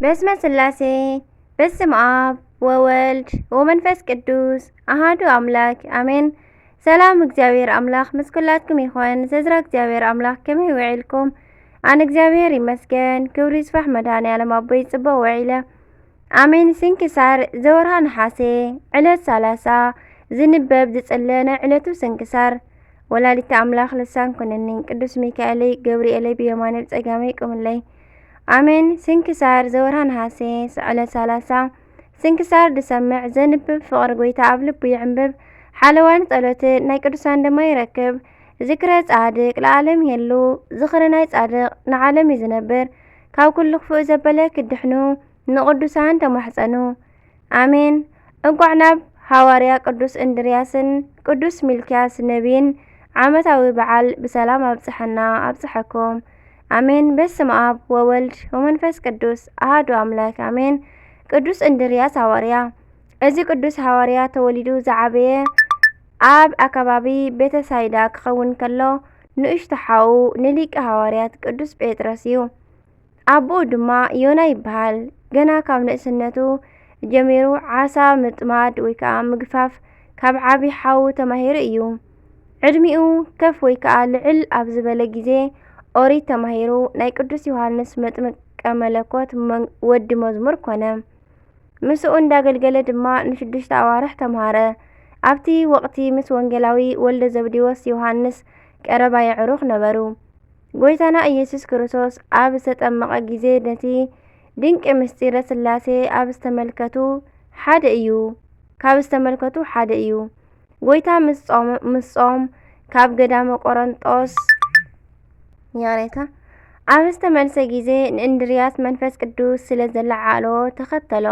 በስመ ስላሴ፣ በስም ኣብ ወወልድ ወመንፈስ ቅዱስ ኣሃዱ ኣምላክ ኣሜን። ሰላም እግዚኣብሔር ኣምላክ ምስ ኩላትኩም ይኾን። ዘዝራ እግዚኣብሔር ኣምላክ ከመይ ውዒልኩም? ኣነ እግዚኣብሔር ይመስገን፣ ክብሪ ይስፋሕ መድኃኔ ዓለም ኣቦይ ጽቡቕ ውዒለ። ኣሜን። ስንክሳር ዘወርሃ ነሓሴ ዕለት ሰላሳ ዝንበብ ዝጽለ ናይ ዕለቱ ስንክሳር። ወላዲተ ኣምላኽ ልሳን ኩንኒ፣ ቅዱስ ሚካኤለይ ገብርኤለይ ብየማነይ ብጸጋመይ ቁምለይ። ኣሜን። ስንክሳር ዘወርሃ ነሓሴ ዕለት ሰላሳ። ስንክሳር ዝሰምዕ ዘንብብ ፍቕሪ ጎይታ ኣብ ልቡ ይዕንብብ። ሓለዋን ጸሎትን ናይ ቅዱሳን ድማ ይረክብ። ዝክረ ጻድቅ ለዓለም ይህሉ። ዝኽሪ ናይ ጻድቅ ንዓለም እዩ ዝነብር። ካብ ኩሉ ክፉእ ዘበለ ክድሕኑ ንቅዱሳን ተማሕጸኑ። ኣሜን። እንቋዕ ናብ ሃዋርያ ቅዱስ እንድርያስን ቅዱስ ሚልክያስ ነቢይን ዓመታዊ በዓል ብሰላም ኣብጽሐና ኣብጽሐኩም። ኣሜን። በስመ ኣብ ወወልድ ወመንፈስ ቅዱስ ኣሃዱ ኣምላክ ኣሜን። ቅዱስ እንድርያስ ሃዋርያ። እዚ ቅዱስ ሃዋርያ ተወሊዱ ዝዓበየ ኣብ ኣከባቢ ቤተሳይዳ ክኸውን ከሎ፣ ንእሽቶ ሓዉ ንሊቀ ሃዋርያት ቅዱስ ጴጥሮስ እዩ። ኣቦኡ ድማ ዮና ይበሃል። ገና ካብ ንእስነቱ ጀሚሩ ዓሳ ምጥማድ ወይ ከኣ ምግፋፍ ካብ ዓቢ ሓዉ ተማሂሩ እዩ። ዕድሚኡ ከፍ ወይ ከኣ ልዕል ኣብ ዝበለ ግዜ ኦሪት ተማሂሩ ናይ ቅዱስ ዮሃንስ መጥምቀ መለኮት መን-፣ ወዲ መዝሙር ኮነ። ምስኡ እንዳገልገለ ድማ ንሽዱሽተ ኣዋርሕ ተምሃረ። ኣብቲ ወቕቲ ምስ ወንጌላዊ ወልደ ዘብዴዎስ ዮሃንስ ቀረባ የዕሩኽ ነበሩ። ጎይታና ኢየሱስ ክርስቶስ ኣብ ዝተጠመቐ ግዜ ነቲ ድንቂ ምስጢረ ሥላሴ ኣብ ዝተመልከቱ ሓደ እዩ፣ ካብ ዝተመልከቱ ሓደ እዩ። ጎይታ ምስ ጾም፣ ምስ ጾም ካብ ገዳመ ቆሮንጦስ፣ ይቕሬታ፣ ኣብ ዝተመልሰ ግዜ ንእንድርያስ መንፈስ ቅዱስ ስለ ዘለዓዓሎ ተኸተሎ።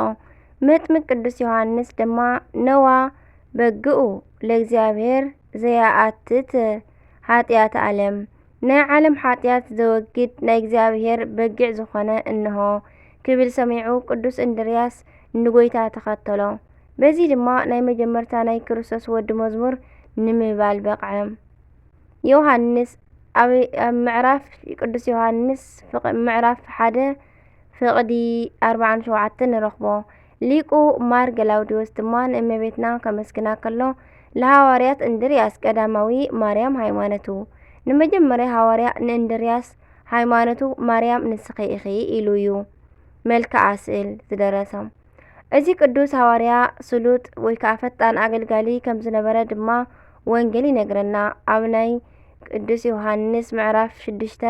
መጥምቅ ቅዱስ ዮሃንስ ድማ ነዋ በግኡ ለእግዚኣብሔር ዘየኣትት ኃጢኣት ዓለም፣ ናይ ዓለም ኃጢኣት ዘወግድ ናይ እግዚኣብሔር በጊዕ ዝኾነ እንሆ ክብል ሰሚዑ ቅዱስ እንድርያስ ንጎይታ ተኸተሎ። በዚ ድማ ናይ መጀመርታ ናይ ክርስቶስ ወዲ መዝሙር ንምባል በቕዐ። ዮሃንስ ኣብ፣ ኣብ ምዕራፍ፣ ቅዱስ ዮሃንስ ፍቕ-፣ ምዕራፍ ሓደ ፍቕዲ ኣርባዓን ሸውዓተን ንረኽቦ። ሊቁ ማር ገላውዲዮስ ድማ ንእመቤትና ከመስግና ከሎ፣ ለሃዋርያት እንድርያስ ቀዳማዊ ማርያም ሃይማኖቱ፣ ንመጀመርያ ሃዋርያ ንእንድርያስ ሃይማኖቱ ማርያም ንስኺ ኢኺ ኢሉ እዩ መልክዓ ስእል ዝደረሶም። እዚ ቅዱስ ሃዋርያ ስሉጥ ወይ ከኣ ፈጣን ኣገልጋሊ ከም ዝነበረ ድማ ወንጌል ይነግረና። ኣብ ናይ ቅዱስ ዮሃንስ ምዕራፍ ሽዱሽተ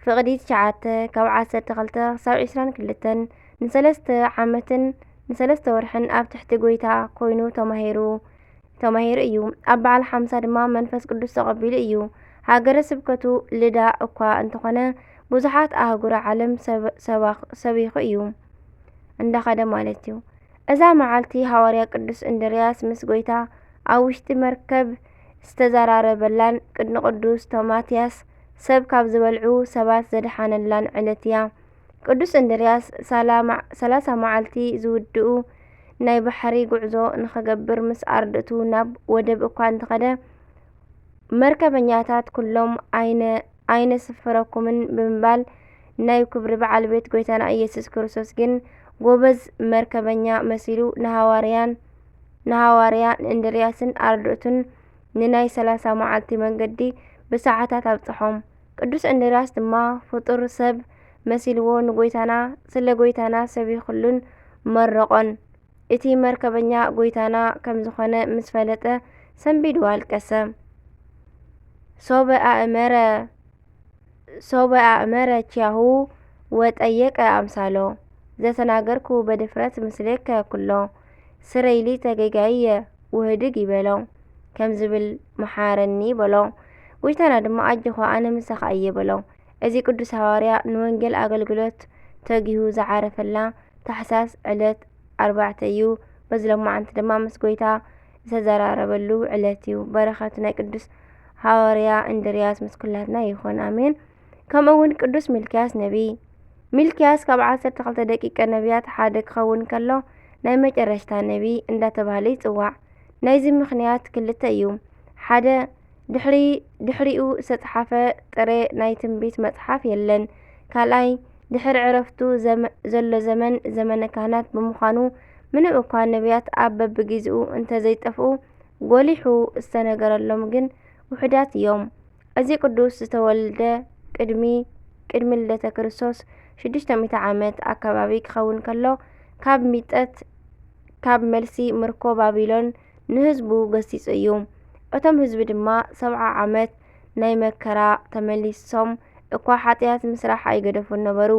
ፍቕዲ ትሽዓተ ካብ ዓሰርተ ክልተ ክሳብ ዒስራን ክልተን ንሰለስተ ዓመትን ንሰለስተ ወርሕን ኣብ ትሕቲ ጎይታ ኮይኑ ተማሂሩ፣ ተማሂሩ እዩ። ኣብ በዓል ሓምሳ ድማ መንፈስ ቅዱስ ተቐቢሉ እዩ። ሃገረ ስብከቱ ልዳ እኳ እንተኾነ ብዙሓት ኣህጉረ ዓለም ሰብ-፣ ሰባ-፣ ሰቢኹ እዩ። እንዳኸደ ማለት እዩ። እዛ መዓልቲ ሃዋርያ ቅዱስ እንድርያስ ምስ ጎይታ ኣብ ውሽጢ መርከብ ዝተዘራረበላን ቅድሚ ቅዱስ ቶማትያስ ሰብ ካብ ዝበልዑ ሰባት ዘድሓነላን ዕለት እያ። ቅዱስ እንድርያስ ሳላ-፣ ሰላሳ መዓልቲ ዝውድኡ ናይ ባሕሪ ጉዕዞ ንኸገብር ምስ ኣርድእቱ ናብ ወደብ እኳ እንተኸደ፣ መርከበኛታት ኩሎም ኣይነ-፣ ኣይነስፍረኩምን ብምባል ናይ ክብሪ በዓል ቤት ጎይታና ኢየሱስ ክርስቶስ ግን ጎበዝ መርከበኛ መሲሉ ንሃዋርያን፣ ንሃዋርያ ንእንድርያስን ኣርድእቱን ንናይ ሰላሳ መዓልቲ መንገዲ ብሰዓታት ኣብጽሖም። ቅዱስ እንድርያስ ድማ ፍጡር ሰብ መሲልዎ ንጎይታና፣ ስለ ጎይታና ሰቢኹሉን መረቖን። እቲ መርከበኛ ጎይታና ከም ዝኾነ ምስ ፈለጠ ሰንቢዱ ኣልቀሰ። ሶበ ኣእመረ፣ ሶበ ኣእመረ ኪያሁ ወጠየቀ ኣምሳሎ፣ ዘተናገርኩ በድፍረት ምስሌከ ኩሎ፣ ስረይሊ ተጌጋይየ ውህድግ ይበሎ፣ ከም ዝብል መሓረኒ በሎ። ጎይታና ድማ ኣጆኻ ኣነ ምሳኻ እየ በሎ። እዚ ቅዱስ ሃዋርያ ንወንጌል ኣገልግሎት ተጊሁ ዝዓረፈላ ታሕሳስ ዕለት ኣርባዕተ እዩ። በዚ ሎማዓንቲ ድማ ምስ ጎይታ ዝተዘራረበሉ ዕለት እዩ። በረኸቱ ናይ ቅዱስ ሃዋርያ እንድርያስ ምስ ኩላትና ይኹን። ኣሜን። ከምኡ እውን ቅዱስ ሚልክያስ ነቢይ። ሚልክያስ ካብ ዓሰርተ ክልተ ደቂቀ ነቢያት ሓደ ክኸውን ከሎ ናይ መጨረሽታ ነቢይ እንዳተባህለ ይጽዋዕ። ናይዚ ምኽንያት ክልተ እዩ። ሓደ፣ ድሕሪ-፣ ድሕሪኡ ዝተጽሓፈ ጥረ ናይ ትንቢት መጽሓፍ የለን። ካልኣይ፣ ድሕሪ ዕረፍቱ ዘመ-፣ ዘሎ ዘመን ዘመነ ካህናት ብምዃኑ፣ ምንም እኳ ነቢያት ኣብ በብግዜኡ እንተዘይጠፍኡ፣ ጎሊሑ ዝተነገረሎም ግን ውሑዳት እዮም። እዚ ቅዱስ ዝተወልደ ቅድሚ፣ ቅድሚ ልደተ ክርስቶስ ሽዱሽተ ሚእቲ ዓመት ኣከባቢ ክኸውን ከሎ፣ ካብ ሚጠት፣ ካብ መልሲ ምርኮ ባቢሎን ንህዝቡ ገሲጹ እዩ። እቶም ህዝቢ ድማ ሰብዓ ዓመት ናይ መከራ ተመሊሶም እኳ ሓጢኣት ምስራሕ ኣይገደፉን ነበሩ።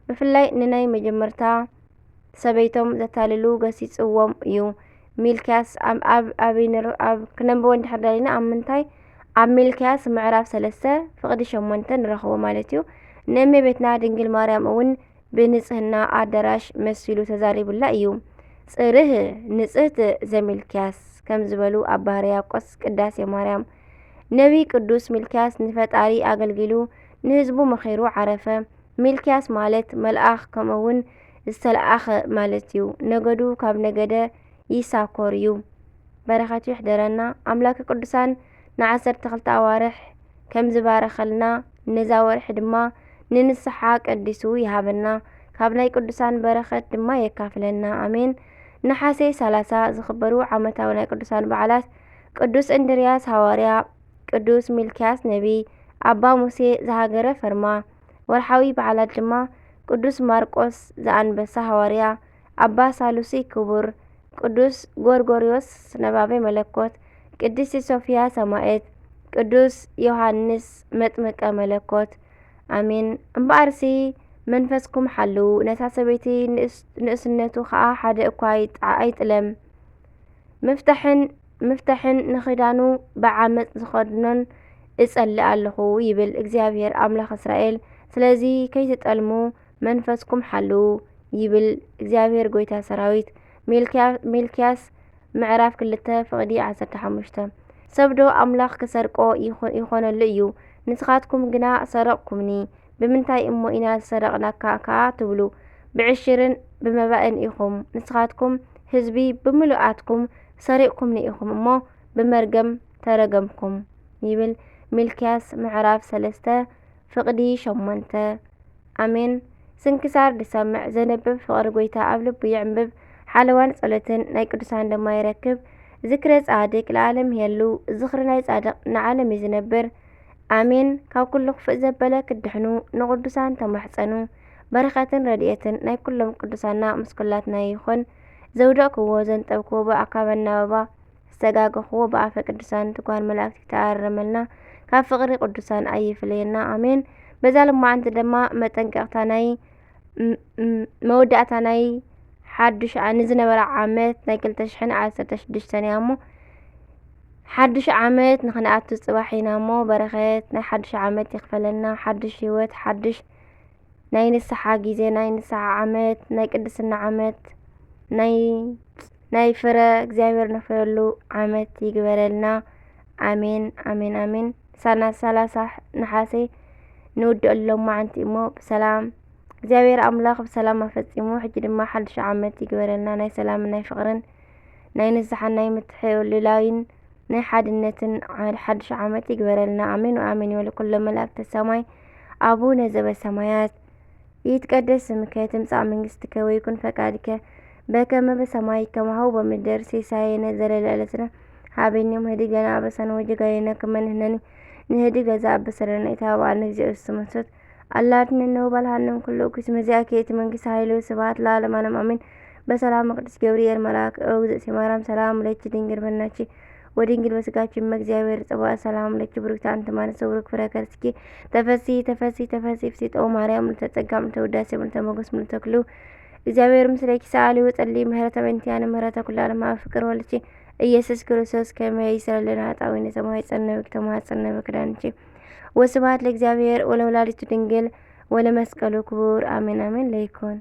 ብፍላይ ንናይ መጀመርታ ሰበይቶም ዘታልሉ ገሲጽዎም እዩ። ሚልክያስ ኣብ፣ ኣብ፣ ኣበይ ንር-፣ ኣብ ክነንብቦ እንድሕር ደሊና ኣብ ምንታይ? ኣብ ሚልክያስ ምዕራፍ ሰለስተ ፍቕዲ ሸሞንተ ንረኽቦ ማለት እዩ። ንእመቤትና ድንግል ማርያም እውን ብንጽህና ኣዳራሽ መሲሉ ተዛሪቡላ እዩ። "ጽርህ ንጽህት ዘሚልክያስ" ከም ዝበሉ ኣባ ሕርያቆስ ቅዳሴ ማርያም። ነቢይ ቅዱስ ሚልክያስ ንፈጣሪ ኣገልጊሉ ንህዝቡ መኺሩ ዓረፈ። ሚልክያስ ማለት መልኣኽ ከምኡ እውን ዝተለኣኸ ማለት እዩ። ነገዱ ካብ ነገደ ይሳኮር እዩ። በረኸቱ ይሕደረና። ኣምላከ ቅዱሳን ንዓሰርተ ክልተ ኣዋርሕ ከም ዝባረኸልና፣ ነዛ ወርሒ ድማ ንንስሓ ቀዲሱ ይሃበና። ካብ ናይ ቅዱሳን በረኸት ድማ የካፍለና። ኣሜን። ነሓሴ ሰላሳ ዝኽበሩ ዓመታዊ ናይ ቅዱሳን በዓላት፣ ቅዱስ እንድርያስ ሃዋርያ፣ ቅዱስ ሚልክያስ ነቢይ፣ ኣባ ሙሴ ዘሃገረ ፈርማ። ወርሓዊ በዓላት ድማ ቅዱስ ማርቆስ ዘኣንበሳ ሃዋርያ፣ ኣባ ሳሉሲ ክቡር፣ ቅዱስ ጎርጎርዮስ ነባቤ መለኮት፣ ቅድስቲ ሶፍያ ሰማዕት፣ ቅዱስ ዮሃንስ መጥምቀ መለኮት። ኣሜን። እምበኣርሲ መንፈስኩም ሓልዉ፣ ነታ ሰበይቲ ንእስ-፣ ንእስነቱ ኸኣ ሓደ እኳ ኣይጥ-፣ ኣይጥለም። ምፍታሕን፣ ምፍታሕን ንኽዳኑ ብዓመጽ ዝኸድኖን እጸልእ ኣለኹ ይብል እግዚኣብሔር ኣምላኽ እስራኤል። ስለዚ ከይትጠልሙ መንፈስኩም ሓልዉ ይብል እግዚኣብሔር ጐይታ ሰራዊት። ሚልክያ-፣ ሚልክያስ ምዕራፍ ክልተ ፍቕዲ ዓሰርተ ሓሙሽተ። ሰብዶ ኣምላኽ ክሰርቆ ይኾ-፣ ይኾነሉ እዩ። ንስኻትኩም ግና ሰረቕኩምኒ። ብምንታይ እሞ ኢና ዝሰረቕናካ ከኣ ትብሉ? ብዕሽርን ብመባእን ኢኹም። ንስኻትኩም ህዝቢ ብምሉኣትኩም ሰሪቕኩምኒ ኢኹም እሞ ብመርገም ተረገምኩም ይብል ሚልክያስ ምዕራፍ ሰለስተ ፍቕዲ ሸሞንተ። ኣሜን። ስንክሳር ዝሰምዕ ዘንብብ ፍቕሪ ጐይታ ኣብ ልቡ የዕንብብ። ሓለዋን ጸሎትን ናይ ቅዱሳን ድማ ይረክብ። ዝክረ ጻድቅ ለዓለም ይሄሉ። ዝኽሪ ናይ ጻድቕ ንዓለም እዩ ዝነብር። ኣሜን። ካብ ኩሉ ክፉእ ዘበለ ክትድሕኑ ንቅዱሳን ተማሕጸኑ። በረኸትን ረድኤትን ናይ ኩሎም ቅዱሳና ምስ ኩላትና ይኹን። ዘውደቕክዎ ዘንጠብክዎ ብኣካብ ኣናባባ ዝተጋገኽዎ ብኣፈ ቅዱሳን ትጓን መላእክት ይተኣረመልና። ካብ ፍቕሪ ቅዱሳን ኣይፍለየና። ኣሜን። በዛ ልማዓንቲ ድማ መጠንቀቕታ ናይ ም-፣ ም-፣ መወዳእታ ናይ ሓዱሽ ዓ-፣ ንዝነበረ ዓመት ናይ ክልተ ሽሕን ዓሰርተ ሽዱሽተን እያ እሞ፣ ሓዱሽ ዓመት ንኽንኣቱ ጽባሕ ኢና እሞ፣ በረኸት ናይ ሓዱሽ ዓመት ይኽፈለና። ሓዱሽ ህይወት፣ ሓዱሽ ናይ ንስሓ ግዜ፣ ናይ ንስሓ ዓመት፣ ናይ ቅድስና ዓመት፣ ናይ፣ ናይ ፍረ እግዚኣብሔር ነፍረየሉ ዓመት ይግበረልና። ኣሜን፣ ኣሜን፣ ኣሜን። ሳና ሰላሳ ነሓሰ ንውድኦ ሎማዓንቲ እሞ ብሰላም እግዚኣብሔር ኣምላኽ ብሰላም ኣፈጺሙ፣ ሕጂ ድማ ሓድሽ ዓመት ይግበረልና። ናይ ሰላምን ናይ ፍቕርን ናይ ንስሓን ናይ ምትሕልላይን ናይ ሓድነትን ዓ-፣ ሓድሽ ዓመት ይግበረልና። ኣሜን ወኣሜን ይበሉ ኩሎም መላእክተ ሰማይ። ኣቡነ ዘበሰማያት ይትቀደስ ስምከ ትምጻእ መንግስትከ ወይኩን ፈቃድከ በከመ በሰማይ ከማሁ በምድር። ሲሳየነ ዘለለዕለትነ ሀበነ ዮም ህድግ ለነ አበሳነ ወጌጋየነ ከመ ንሕነኒ ንህድግ ለዘአበሰ ለነ ኢታብአነ እግዚኦ ውስተ መንሱት አላ አድኅነነ ወባልሐነ እምኩሉ እኩይ። እስመ ዚአከ ይእቲ መንግስት ኃይል ወስብሐት ለዓለመ ዓለም አሜን። በሰላም ቅዱስ ገብርኤል መልአክ ኦ እግዝእቲ ማርያም ሰላም ለኪ ድንግል በድናኪ ወድንግል በስጋኪ እመ እግዚአብሔር ጸባኦት ሰላም ለኪ ብሩክቲ አንቲ እም አንስት ወብሩክ ፍሬ ከርስኪ ተፈሲ ተፈሲ ተፈሲ ፍሲጦ ማርያም ምልዕተ ጸጋ ምልዕተ ውዳሴ ምልዕተ ሞገስ ምልዕተ ክሉ እግዚአብሔር ምስሌኪ ሰአሊ ወጸሊ ምህረተ በእንቲአነ ምህረተ ኩሉ ዓለም አብ ፍቅር ወልድኪ ኢየሱስ ክርስቶስ ከመ ይስረይ ለነ ኃጣውኢነ ተማሂጸነ ብኪ ተማሐጸነ በክዳንኪ። ወስብሐት ለእግዚአብሔር ወለወላዲቱ ድንግል ወለመስቀሉ ክቡር አሜን አሜን ለይኩን።